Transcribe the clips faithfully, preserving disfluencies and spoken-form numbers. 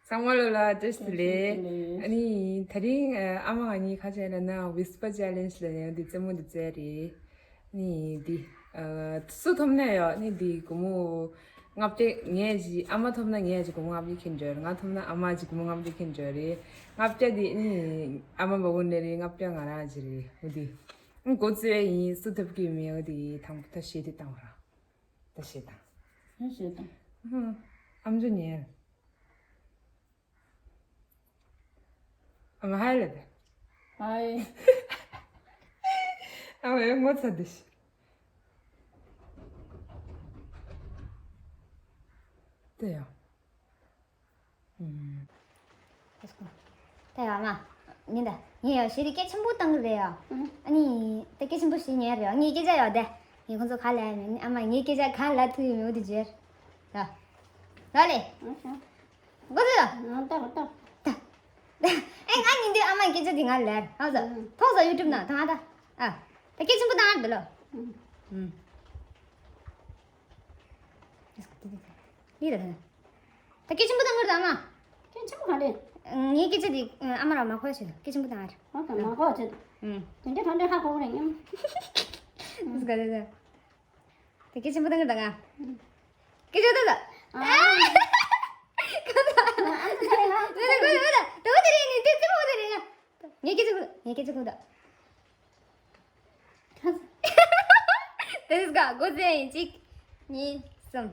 ཚང་མ་ལོ་ལ་བཀྲ་ཤིས་བདེ་ལེགས། བཀྲ་ཤིས་བདེ་ལེགས། ཨ་ནི་དེ་རིང་ཨ་མ་ང་གཉིས་ཁ་ཆེ་ལ་ན་Whisper Challenge ལ་ཡང་འདི་རྩེད་མོ་འདི་རྩེ་རེད། ཨ་ནི་འདི་ཨ་སུ་ཐོབ་ན་ཡང་ཨ་ནི་འདི་སྒོར་མོ་ལྔ་བརྒྱ། ངས་ཅིག་ཨ་མ་ཐོབ་ན་ངས་ཅིག་སྒོར་མོ་ལྔ་བརྒྱ་ཁྱེར་འགྲོ་རེད། ང་ཐོབ་ན་ཨ་མ་ཅིག་སྒོར་མོ་ལྔ་བརྒྱ་ཁྱེར་འགྲོ་རེད། ལྔ་བརྒྱ་འདི་ཨ་ནི་ཨ་མ་མ་གོ་ནས་རེད། ལྔ་བརྒྱ་ང་རང་ཅིག་རེད། འོ་འདི་ཨ་ནི་འགོ་རྩོད་ཡིན། སུ་ཐོབ་ཀྱི་མེད། འོ་འདི་དང་པོ་ད་བཤད་དེ་བཏང་བ་ར། ད་བཤད་དང་། ད་བཤད་དང་། ཧུམ། ཨམ་ཅོག་ཉན། ཨ་མ་ཧའི་ལབ་དེ། ཧའི། ཨ་མ་ཡང་ངོ་ཚ་དེ་ཤི། དེ་ཡང་། ཨུམ། ད་ཡང་ཨ་མ། ཉིན་ད། ངས་ཡང་ཞེ་དྲག་སྐད་ཆེན་པོ་བཏང་གི་རེད་ཡ། ཨུམ། ཨ་ནི་ད་སྐད་ཆེན་པོ་ཞིག་ཉན་རེད་ཡ། ངས་སྐད་ཆ་ཡོད་དེ། ངས་ཁོང་ཚོ་ག་ལ་ཡ་མེད། ཨ་མ་ངས་སྐད་ཆ་ག་ལ་ཐུག་ཡོད་མེད་འོ་དེ་བརྗོད། ལ། ལ་ལེ། ཨུམ། གོ་ཐུབ་ཡོད། ང་ལྟ་ལྟ། ད། ཨེ་ང་ཉིན་དུས་ཨ་མ་སྐད་ཆ་དེ་ང་ལ་ལབ་ཧ་ཟ། ཨུམ། ཐོག་ཟ་YouTube ནང་ད་ང་ད། ཨ། ད་སྐད་ཆེན་པོ་བཏང་ཨ་འདི་ལོ། ཨུམ། ཨུམ། ལི་ར་ད། ད་སྐད་ཆེན་པོ་བཏང་གི་རེད་ཨ་མ། སྐད་ཆེན་པོ་ག་རེད། ངའི་སྐད་ཆ་དེ་ཨ་མ་ར་མ་གོ་ཤེས། སྐད་ཆེན་པོ་བཏང་ཨ་ར། ཨ་ད་མ་གོ་ཆེ། ཨུམ། དེ་འདྲ་ག་འདྲ་ཧ་གོ་གི་རེད་སྙམ། ཨུམ། ད་སྐད་ཆེན་པོ་བཏང་གི་རེད་ད་ང་། ཨུམ། སྐད་ཆ་ད་ད། ཨ། ངའི་སྐད་ཆ་གོ་ད། དེ་ནི་དེ་ཙི་མོ་དེ་རེད་ཡ། ངའི་སྐད་ཆ་གོ་ད། དེ་ནི་ག་གོ་ཟེར་ཡིན་གཅིག་གཉིས། གསུམ།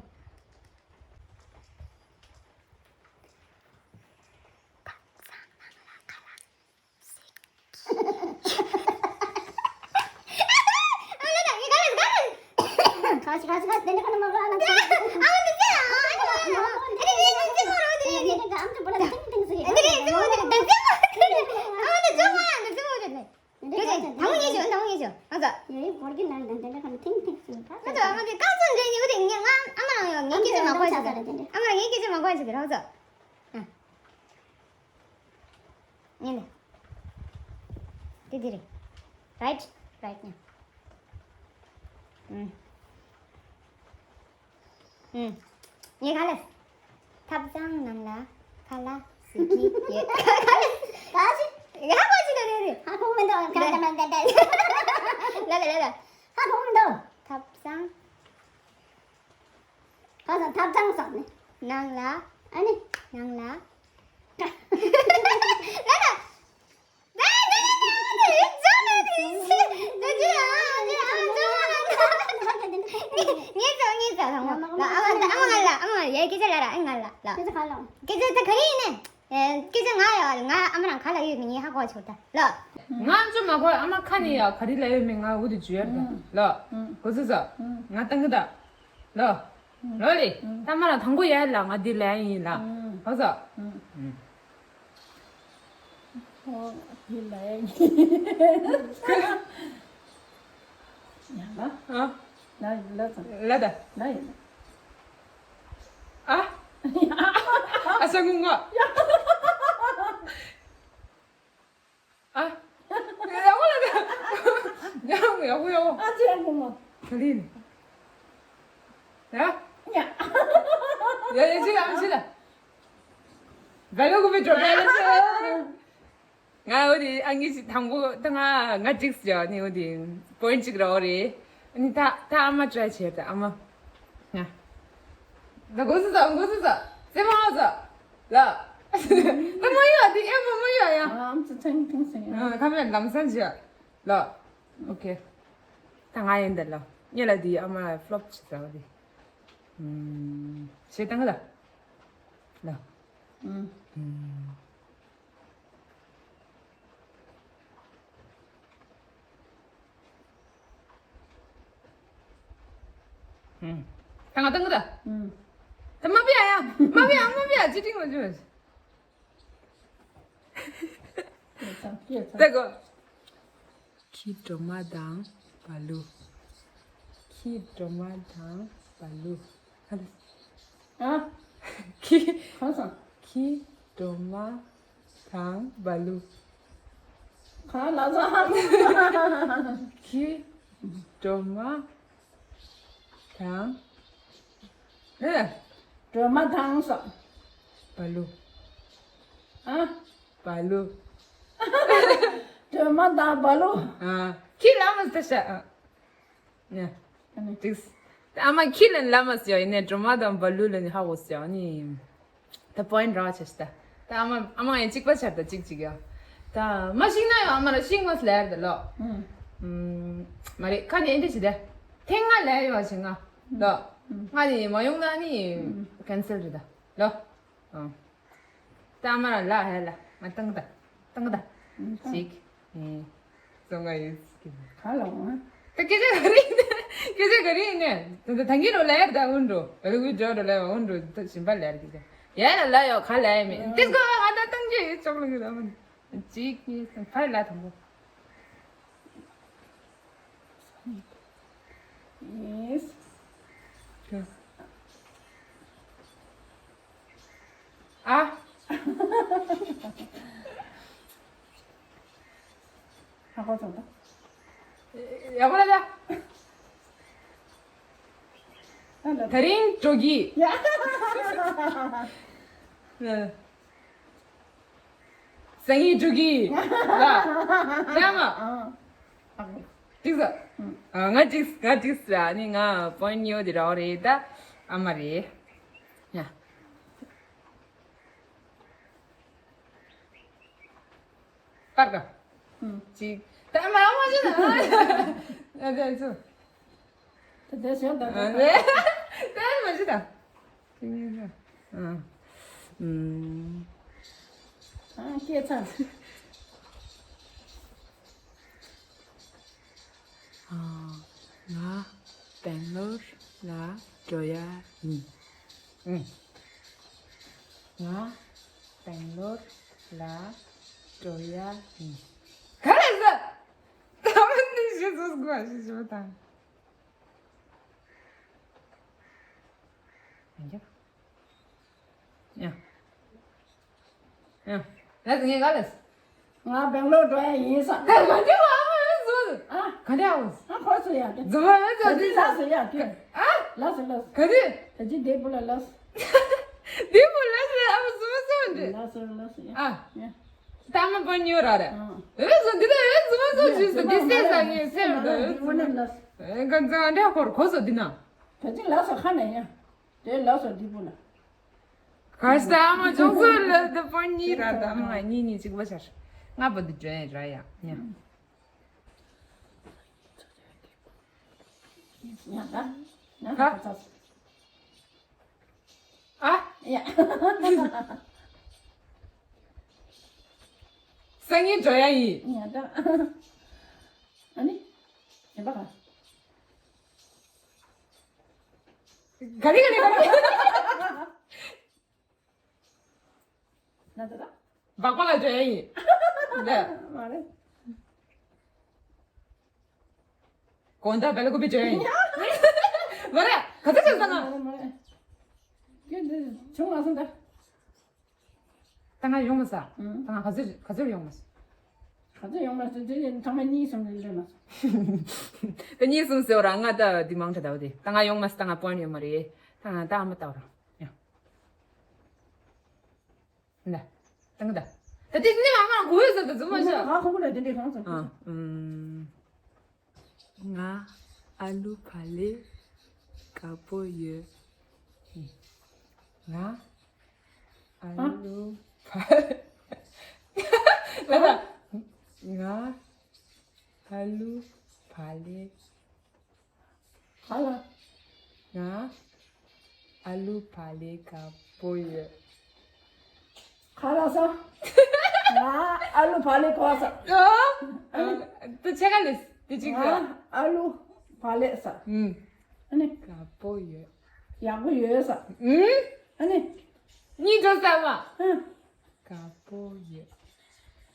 ངས་ནི། དེ་དེ་རེད། Right? Right ནི། ཨུམ། ཨུམ། ངས་ག་ལ། ཐབ་ཚང་ནང་ལ་ཁ་ལག་ཟ་གི་ཡོད། ག་ལ། ག་ཅི། ཧ་གོ་ཅི་ད་རེད་རེད། ཧ་གོ་མི་འདུག་ད་ད་ད་ད། ལ་ལ་ལ་ལ། ཧ་གོ་མི་འདུག་ཐབ་ཚང་། ག་ས་ཐབ་ཚང་ཟེར་ནི། ནང་ལ། ཨ་ནི། ནང་ལ། ལ་ལ། སྐད་ཆ་ང་ཡ་ང་ཨ་མ་རང་ག་ལ་ཡོད་མི་ངས་ཧ་གོ་ཆོག་ད་ལོ། ང་ཨམ་ཅོག་མ་གོ། ཨ་མ་ཁ་ནས་ཡ་ག་རེ་ལ་ཡོད་མེད་ང་འུ་དུ་བརྗོད་ཡ་ད་ལོ། གོ་ཚོད་ས། ང་བཏང་གི་ད་ལོ། ལོ་ལེ། ད་མ་རང་དང་པོ་ཡ་ལ་ང་འདི་ལ་ཡིན་ལ། གོ་ཚོད། ཨོ་འདི་ལ་ཡིན། ཡ་ལ། ཨ། ལ་ཡིན་ལ་ཚང་། ལ་ད། ལ་ཡིན། ཨ། ཨ་ས་ངུ་ངོ། ཨ། ཡག་པོ་ལ་ད། ཡག་པོ་ཡག་པོ་ཡག་པོ། ཨ་ཅེ་ངུ་མོ། ག་ལིན། ཡ། ཡ། ཡ་ཡ་ཅི་ལ་ཨ་ཅི་ལ། བེ་ལོ་གུ་བེ་ཏྲོ་བེ་ལོ་ཅི། ང་འོ་དེ་ཨ་ངེས་ཅིག་དང་པོ་ད་ང་ང་གཅིག་ཟེར་ནི་འོ་དེ་པོ་ཡིན་ཊི་གཅིག་ར་འོ་རེད། ཨ་ནི་ད་ད་ཨ་མ་ཊི་རའི་བྱས་ད་ཨ་མ། ང་། ད་འགོ་ཚུགས་ད་འགོ་ཚུགས་ད་རྩེད་མོ་ཧ་ཟ། ལ། ད་མ་ཡོད་དེ་ཨེ་མ་མ་ཡོད་ཡ། ཨམ་ཙི་ཐེང་ཐེང་ཟེར་ཡ། ཨ་ཁ་མེད་ལམ་སང་བྱས། ལ། ཨོ་ཁེ། ད་ང་ཡིན་ད་ལ། ཉེ་ལ་དེ་ཨ་མ་ཕློབ་བྱས་ད་འོ་དེ། ཨུམ། བྱས་ད་ང་ལ། ལ། ཨུམ། ཨུམ། ད་ང་བཏང་གི་ད། ད་མ་བི་ཡ་ཡ། མ་བི་ཡ་མ་བི་ཡ་ཅི་ཏིང་མ་ཅི་མ་ཅི། ད་གོ། ཁྱི་སྒྲོལ་མ་དང་བ་ལུ། ཁྱི་སྒྲོལ་མ་དང་བ་ལུ། ཨ། ཁྱི། གང་སོང་། ཁྱི་སྒྲོལ་མ་དང་བ་ལུ། གང་ལ་སོང་། ཁྱི་སྒྲོལ་མ་དང་། ཨེ། སྒྲོལ་མ་དང་སོང་། བ་ལུ། ཨ། བ་ལུ། སྒྲོལ་མ་དང་བ་ལུ། ཨ། ཁྱི་ལ་མ་ཟེར་ཤ། ཨ། ཡ། ཨ་ནི། ཏིགས། ཨ་མ་ཁྱི་ལ་ལ་མ་ཟེར་ཡིན་ནས་སྒྲོལ་མ་དང་བ་ལུ་ལ་ནི་ཧ་གོ་ཟེར་ནི། ད་པོ་ཡིན་ར་ཆེ་ཤི་ད། ད་ཨ་མ་ཨ་མ་ཡང་གཅིག་པ་ཆར་ད་གཅིག་གཅིག་ཡ། ད་མ་ཤིང་ན་ཡང་ཨ་མ་ར་ཤིང་མ་ལེར་ད་ལོ། ཨུམ། མ་རེད་ཁ་ནས་འདི་ཞི་ད། ཐེངས་ང་ལེ་ཡོད་ཆེ་ང་། ལོ། ང་ནི་མ་ཡོང་ན་ནི་ཀན་སེལ་རེད་ད། ལོ། ཨ། ད་ཨ་མ་ར་ལ་ཧེ་ལ་ང་ཏང་ད། ཏང་ད། ཅིག་ཨེ། བཙོང་ག་ཡོད་ཀི། ག་ལ་འོང་། ད་སྐད་ཆ་ག་རེ་ཡིན་ནས། སྐད་ཆ་ག་རེ་ཡིན་ནས། ད་ད་ད་གིན་རོ་ལེར་ད་འུན་འགྲོ། ཨ་རུ་གི་འགྲོ་རོ་ལེར་འུན་འགྲོ་ད་ཞིམ་པ་ལེར་གི་ད། ཡ་ལ་ལ་ཡོ་ག་ལེ་མི། དེ་སྐོ་ང་ད་ཏང་གི་ཡོད་ཅོག་ལ་གི་ད་མ། ཅིག་ནི་ཕར་ལ་དང་པོ། ཡེས། ཨ། ཧ་གོ་སོང་ད། ཡག་པོ་ལ་ད། ཨ་ལ། དེ་རིང་འགྲོ་གི། ཡ། ཨ། སང་ཉིན་འགྲོ་གི། ལ། ཡ་མ། ཨ། ཨ་ཧོ། ཏིགས། ཨ། ང་ཏིགས་ང་ཏིགས་ར་ནི་ང་པོ་ཡིན་ཡོད་དེ་ར་རེད་ད། ཨ་མ་རེད། ཡ། པར་ག་ཅིག་ད་མ་མ་ཅི་ན། ཨ་དེ་ཚོ། ད་དེ་ཞོན་ད་ཨ་དེ། ནེ། ད་མ་ཅི་ད། ཅི་ནི་ཨ། ཨུམ། ཨ་སྐད་ཚ། ཨ། ང་སྦེང་ལོར་ལ་འགྲོ་ཡ་ཡིན། ཨུམ། ང་སྦེང་ལོར་ལ་འགྲོ་ཡ་ཡིན། ག་རེ་ཟེར། ད་མ་ནི་ཞེས་སོགས་དགོས་ཞེས་ཞུ་དང་། ཡ། ཡ། ལགས་ངས་ག་ལས། ང་སྦེང་ལོར་འགྲོ་ཡ་ཡིན་ས། ད་ག་འདྲ་བ་ཨ་མ་ཡོད་ཟོ། ཨ། ག་འདྲ་བ། ཨ་ཁོ་ཚོ་ཡ་དེ། རྫུན་མ་ཡོད་ཟོ་དེ་ལ་སོ་ཡ་དེ། ཨ། ལ་སོ་ལ་སོ། ག་དེ། ད་ཅི་དེ་བུ་ལ་ལ་སོ། དེ་བུ་ལ་སོ་ཨ་མ་རྫུན་མ་ཟོ་འདྲ། ལ་སོ་ལ་སོ་ཡ། ཨ། ཡ། ད་མ་པ་ཉོ་ར་ར། ཨ། ཨེ་ཟོ་འདི་ད་ཨེ་རྫུན་མ་ཟོ་ཞུས་སོ་འདི་སེ་ས་ངས་སེ་ར་ད་ཨེ་རྫུན་མ། ཨེ་ག་ཚ་འདྲ་ཁོར་ཁོ་ཚོ་འདི་ན། ད་ཅི་ལ་སོ་ཁ་ནས་ཡ། དེ་ལ་སོ་འདི་བུ་ལ། ག་ས་ཨ་མ་ཅུང་ཟད་ལ་ད་པོ་ཡིན་ར་ད་ཨ་མ་གཉིས་གཉིས་གཅིག་པ་ཆར། ང་པ་འདི་འདྲ་ར་ཡ་ཡ། ཡ་ད། ཡ་ད་ད། ཨ། ཡ། སང་ཉིན་འགྲོ་ཡ་ཡིན། ཡ་ད། ཨ་ནི། ཡ་ད་ག་ག་རེ་ག་རེ་ག་རེ། ན་ད་ད། སྦག་སྦག་ལ་འགྲོ་ཡ་ཡིན། ལ། མ་རེད། དགོང་དག་བེ་ལ་ཀུ་པི་འགྲོ་ཡ་ཡིན། མ་རེད། ག་ཚོད་བྱས་ཙང་ང་། མ་རེད་མ་རེད། ཁྱོད་འདི་བྱུང་མ་སོང་ད། ད་ང་ཡོང་མ་ས། ཨང་། ད་ང་ག་ཚོད་ག་ཚོད་ཡོང་མ་ས། ག་ཚོད་ཡོང་མ་ས་དེ་ཚང་མ་གཉིས་གསུམ་ལས་ལས་མ་སོང་། ད་གཉིས་གསུམ་ཟེར་བ་རང་ང་ད་འདི་མང་དྲགས་ད་བ་དེ་ད་ང་ཡོང་མ་ས་ད་ང་པོ་ཡིན་ཡོད་མ་རེད། ད་ང་ད་ཨ་མ་ལྟ་བ་རང་ཡ། ད་ད་ད་ད་དེ་ནི་ང་ང་གོ་ཡོད་ཟེར་ད་རྫུན་མ་ཤོད། ང་ཁོ་ཁོ་ལ་དེ་འདྲའི་གང་ཟེར། ཨ། ཨུམ། ང་ཨ་ལུ་བག་ལེབ་དགའ་པོ་ཡོད། ང་ཨ་ལུ་བག་ལེབ། ལ་ད། ང་ཨ་ལུ་བག་ལེབ། ག་ལ། ང་ཨ་ལུ་བག་ལེབ་དགའ་པོ་ཡོད། ག་ལ་ས། ང་ཨ་ལུ་བག་ལེབ་ག་ས། ཨ། ད་ཆེ་ག་ལེ་དེ་ཅིག་ས། ང་ཨ་ལུ་བག་ལེབ་ས། ཨུམ། ཨ་ནི། དགའ་པོ་ཡོད། ཡག་པོ་ཡོད་ས། ཨུམ། ཨ་ནི། གཉིས་འགྲོ་ས་མ། ཨ། དགའ་པོ་ཡོད།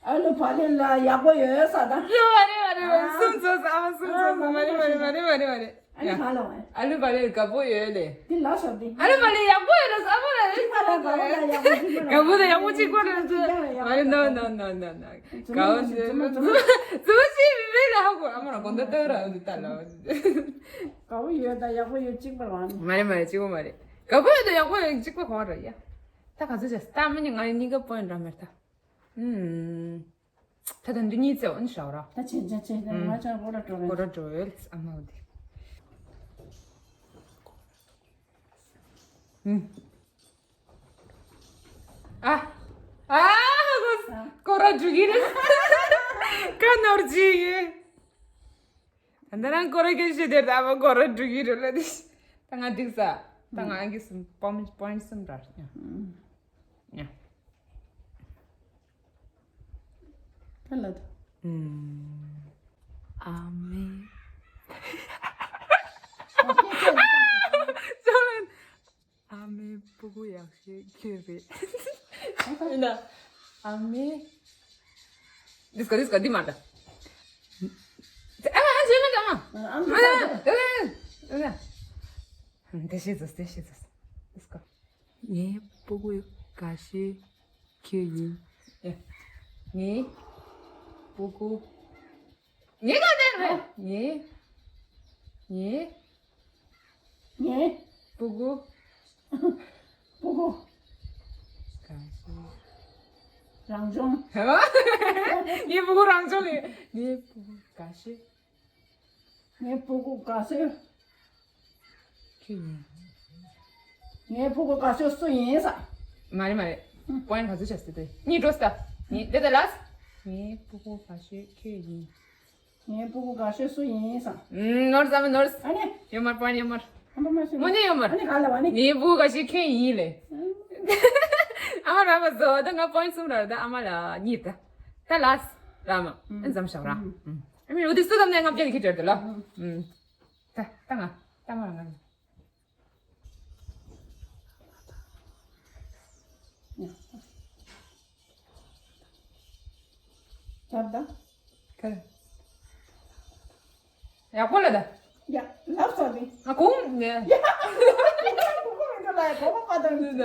ཨ་ལུ་བག་ལེབ་ལ་ཡག་པོ་ཡོད་ས་ད། ཡོད་མ་རེད་མ་རེད་མ་རེད། ཨ། གསུམ་ཚོགས་ས་ཨ་མ་གསུམ་ཚོགས་ས་མ་རེད་མ་རེད་མ་རེད་མ་རེད་མ་རེད། ཨ་ནི་ག་ལ་བ། ཨ་ལུ་བག་ལེབ་དགའ་པོ་ཡོད་ལེ། འདི་ལ་སོ་འདི། ཨ་ལུ་བག་ལེབ་ཡག་པོ་ཡོད་ལ་ཨ་མ་ལ་རེད། གཅིག་པ་ལ་དགའ་པོ་ལ་ཡག་པོ་གཅིག་པ་ལ། དགའ་པོ་ལ་ཡག་པོ་གཅིག་པ་ལ་ཚོ། མ་རེད་ནོ་ནོ་ནོ་ནོ་ནོ། དགའ་པོ་ཞིག་རེད་ལ་ཧ་གོ་ཨ་མ་ལ་གོ་འདི་ལྟ་ར་འདི་ལྟ་ལ། དགའ་པོ་ཡོད་ད་ཡག་པོ་ཡོད་གཅིག་པ་ལ་བ་ནི། མ་རེད་མ་རེད་གཅིག་པ་མ་རེད། དགའ་པོ་ཡོད་ད་ཡག་པོ་ཡོད་གཅིག་པ་གོ་ར་ཡ། ད་ག་ཚོད་བྱས་ད་མི་ཉི་ང་གཉིས་ཀ་པོ་ཡིན་ར་མེད་ད། ཨུམ། ད་ད་འདི་གཉིས་རྩེ་འོན་ཤའོ་ར། ད་ཆེན་ཆེན་ཆེན་ང་ཅག་གོ་ར་འགྲོ་རེད། གོ་ར་འགྲོ་ཡོད་ཨ་མ་འོ་དེ། ཨུམ། ཨ། ཨ། གོ་ར་འགྲོ་གི་རེད། ཀ་ནོར་ཇི་ཡེ། ད་ནང་སྐོར་ར་སྐད་ཆ་དེར་ད་བ་སྐོར་ར་འགྲོ་གི་རེད་ལ་དེ། ད་ང་འགྲིག་ས། ད་ང་གི་སུམ་པོ་ཨིན་ཊི་སུམ་ར། ཡ། ད་ལ་ད། ཨ་མེ། ཨ་མའི་སྤུ་གུ་ཡག་ཤོས་ཁྱོད་རེད། ཡིན་ན། ཨ་མའི། འདི་སྐོར་འདི་སྐོར་འདི་མ་འདྲ། ཨ་མ་ཨ་ཇེ་མ་འདྲ་མ། ཨ་མ་ཨ་མ་ཨ་མ། དེ་ཤེས་ཙོ་དེ་ཤེས་ཙོ། འདི་སྐོར། ངའི་སྤུ་གུ་དགའ་ཤོས་ཁྱོད་ཡིན། ངའི་སྤུ་གུ། ངའི་ག་དེ་རེད། ངའི། ངའི། ངའི། སྤུ་གུ། སྤུ་གུ། དགའ་ཤོས། རང་བྱུང་། ངའི་སྤུ་གུ་རང་བྱུང་ལས། ངའི་སྤུ་གུ་དགའ་ཤོས། ངའི་སྤུ་གུ་དགའ་ཤོས། ཁྱོད་ཡིན། ངའི་སྤུ་གུ་དགའ་ཤོས་སུ་ཡིན་ས། མ་རེད་མ་རེད། པོ་ཡིན་ག་ཚོད་ཆགས་སྲིད་དེ་གཉིས་འགྲོ་ས། ངའི་དེ་ལྟ་ལགས། ངའི་སྤུ་གུ་དགའ་ཤོས་ཁྱོད་ཡིན། ངའི་སྤུ་གུ་དགའ་ཤོས་སུ་ཡིན་ས། ནོར་ཙམ་ནོར། ཨ་ནི། ཡོད་མར་པོ་ཡིན་ཡོད་མར། ཨ་མ་མ་ཤི། མོ་ནི་ཡོད་མར། ཨ་ནི་ག་ལ་བ་ནི། ངའི་སྤུ་གུ་དགའ་ཤོས་ཁྱོད་ཡིན་ལེ། ཨ་མ་ར་མ་བཟོ་ད་ང་པོ་ཡིན་གསུམ་ར་ད་ཨ་མ་ལ་གཉིས་ད། ད་ལགས། ར་མ། ཨ་འཛམ་ཤག་ར། ཨ་མི་འོ་དེ་སུ་དམ་ནས་ང་བརྒྱ་ནས་ཁྱི་དྲར་དུ་ལ། ཨ། ད་ད་ང་ད་མ་ང་། ད་ད། ག་རེ། ཡག་པོ་ལ་ད། ཡ་ལབ་ས་དེ། ཨ་གོང་ནས། ཡ་གོང་གོང་མི་འགྲོ་ལ་ཡ་གོང་མ་པ་དང་ནི་ད།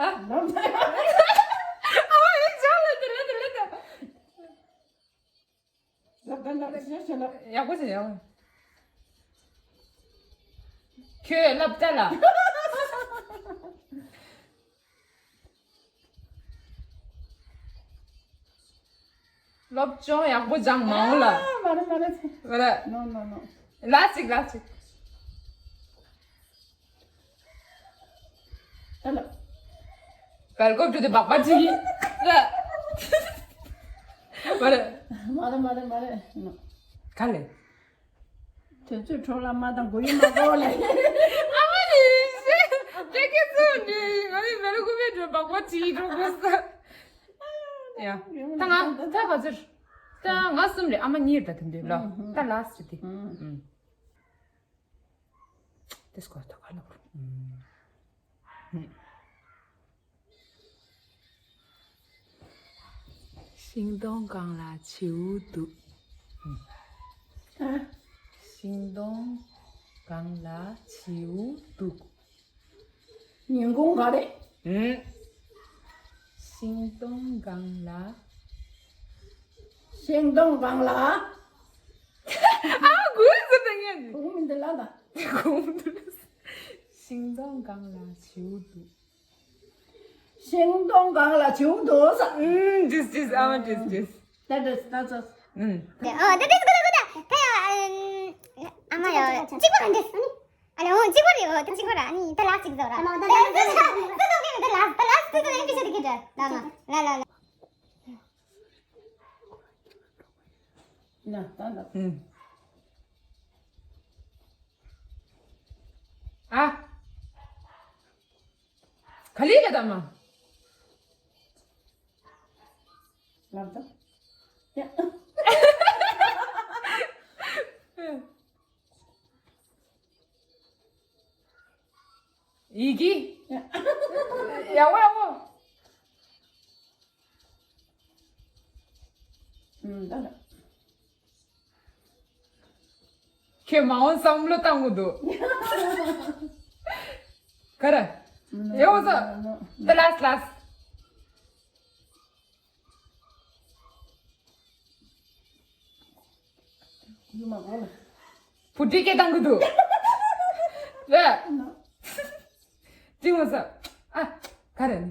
ཨ། ལབ་ས་ཡ། ཨ་ཡིན་ཅང་ལ་དེ་ལ་དེ་ལ་ད། ལབ་ད་ལབ་ཤེས་ཤེས་ལབ། ཡག་པོ་བྱས་ཡག་པོ། ཁྱོད་ལབ་ད་ལ། སློབ་སྦྱོང་ཡག་པོ་སྦྱངས་མ་འོང་ལ། ཨ་མ་རེད་མ་རེད། མ་རེད། No, no, no. ལ་ཅིག་ལ་ཅིག་ཨ་ལ། བལ་ཀོབ་ཏུ་དེ་སྦག་སྦག་ཅིག་ཡིན། ལ། མ་རེད། མ་རེད་མ་རེད་མ་རེད། ག་ལེ། དུས་ཚོད་འཕྲོ་བརླག་མ་བཏང་དགོས་ཡིན་མ་གོ་ལེ། ཨ་མ་ནི་ཤེས། དེ་སྐད་ཚོད་འདི་ང་ནི་བལ་ཀོབ་ཏུ་སྦག་སྦག་ཅིག་འགྲོ་དགོས་ས། ཡ། ད་ང་ད་ག་ཚོད། ད་ང་གསུམ་རེད་ཨ་མ་གཉིས་རེད་ད་དེ་འདྲ་ལ། ད་ལ་སི་དེ། དེ་སྐོར་ད་ག་ལ་བུར། ཤིང་སྡོང་སྒང་ལ་བྱིའུ་འདུག་ཨ། ཤིང་སྡོང་སྒང་ལ་བྱིའུ་འདུག་ཉིན་གུང་ག་རེ། ཨུམ། ཤིང་སྡོང་སྒང་ལ། ཤིང་སྡོང་སྒང་ལ། ཨ་གུ་ཟེར་ད་ངས། གུ་མི་འདི་ལ་ད། གུ་མི་འདི་ལ། ཤིང་སྡོང་སྒང་ལ་བྱིའུ་འདུག་ཤིང་སྡོང་སྒང་ལ་བྱིའུ་འདུག་ས། ཨུམ། ཇིས་ཇིས་ཨ་མ་ཇིས་ཇིས། ད་ད་ད་ད། ཨུམ། ཨ་ད་ད་ད་ད་ད་ད་ཡ། ཨ་མ་ཡ་གཅིག་པ་གང་འདྲས། ཨ་ནི་འོ་གཅིག་པ་རེད་འོ་ད་གཅིག་པ་ར་ཨ་ནི་ད་ལགས་གཅིག་བཟོ་ར། ད་ལགས་ད་ལགས་ད་ལགས་ད་ལགས། ལ་ལ་ལ། ན་ད་ད། ཨུམ། ཨ། ག་ལེ་ལ་ད་མ། ལབ་ད། ཡ། ཡི་གེ། ཡ། ཡག་པོ་ཡག་པོ། ཨུམ་ད་ལ། ཁྱེད་མ་འོངས་བསམ་བློ་བཏང་གི་འདུག་ག་རེ། ཡོང་ས། ད་ལགས་ལགས། ཡུ་མ་གོ་ལ། བུ་ཁྲིད་སྐད་བཏང་གི་འདུག་རེད། ཅི་མ་ཟ། ཨ། ག་རེ་ནི།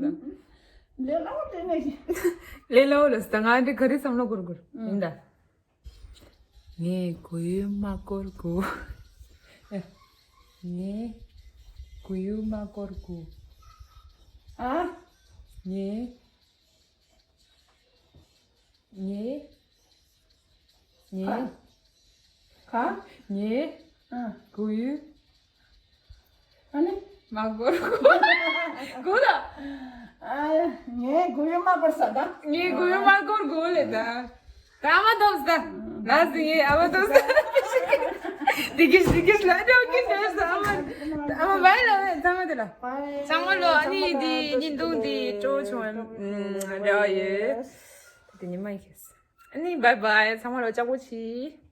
ད། ལས་སླ་བོ་དེ་ནས་ཤི། ལས་སླ་བོ་ལ་ད་ང་འདི་ག་རེ་བསམ་བློ་འཁོར་འཁོར་ཡིན་ད། ངས་གོ་ཡུལ་མ་འཁོར་གོ། ངས་གོ་ཡུལ་མ་འཁོར་གོ། ཨ། ངས། ངས། ངས། ག་ག་ངས། ཨ། གོ་ཡུལ། ཨ་ནི། མ་འཁོར་གོ། གོ་ལ། ཨ། ངས་གོ་ཡུལ་མ་འཁོར་ས་ད། ངས་གོ་ཡུལ་མ་འཁོར་གོ་ལེ་ད། ད་ཨ་མ་ཐོབ་ས། ལ་ཟི་ངས་ཨ་མ་ཐོབ་ས། དེ་གིས་དེ་གིས་ལ་འགྲོ་གི་འདྲ་ས་ཨ་མ། ཨ་མ་བའི་ལ་བའི་ཚང་མ་དེ་ལ། ཚང་མ་ལོ་ཨ་ནི་དེ་ཉིན་དུང་དེ་སྤྲོ་བྱུང་བ་འདྲ་ཡོད། དེ་ཉི་མ་ཡིན་ཁེས། ཨ་ནི་བའི་བའི་ཚང་མ་ལོ་ལྕགས་པོ་ཆེ།